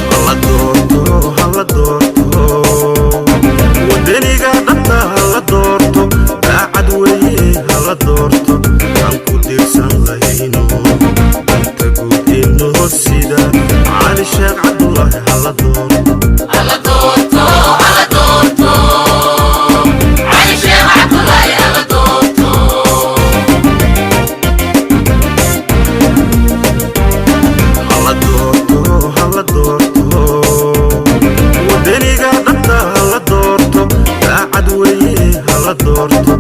Hala doorto, hala doorto, wadaniga dhabta hala doorto, daacad weye hala doorto, aan ku dirsan lahayno danta guud inoo sida. Cali Sheekh Cabdulaahi hala doorto. Hala doorto, hala doorto, Cali Sheekh Cabdullaahi hala doorto. Hala doorto, hala doorto, wadaniga dhabta hala doorto, daacad weye hala doorto,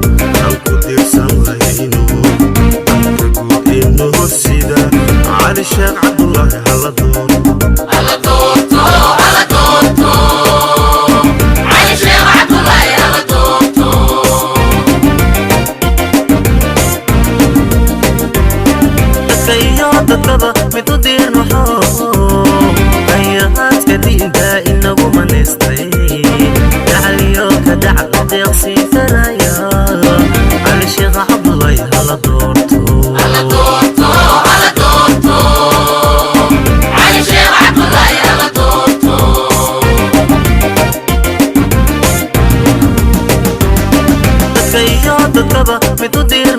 aan ku dirsan lahayno danta guud inoo sida. Cali Sheekh Cabdulaahi hala doorto. Hala doorto, hala doorto, Cali Sheekh Cabdullaahi hala doorto. Dadka iyo dadkaba mid u diirnaxo, ayahaadka diinta inagu manaystay, gacaliyo ka dacda deeqsii karaya. Cali Sheekh Cabdulaahi hala doorto. Hala doorto, hala doorto, Cali Sheekh Cabdullaahi hala doorto. Dadka iyo dadkaba mid u diir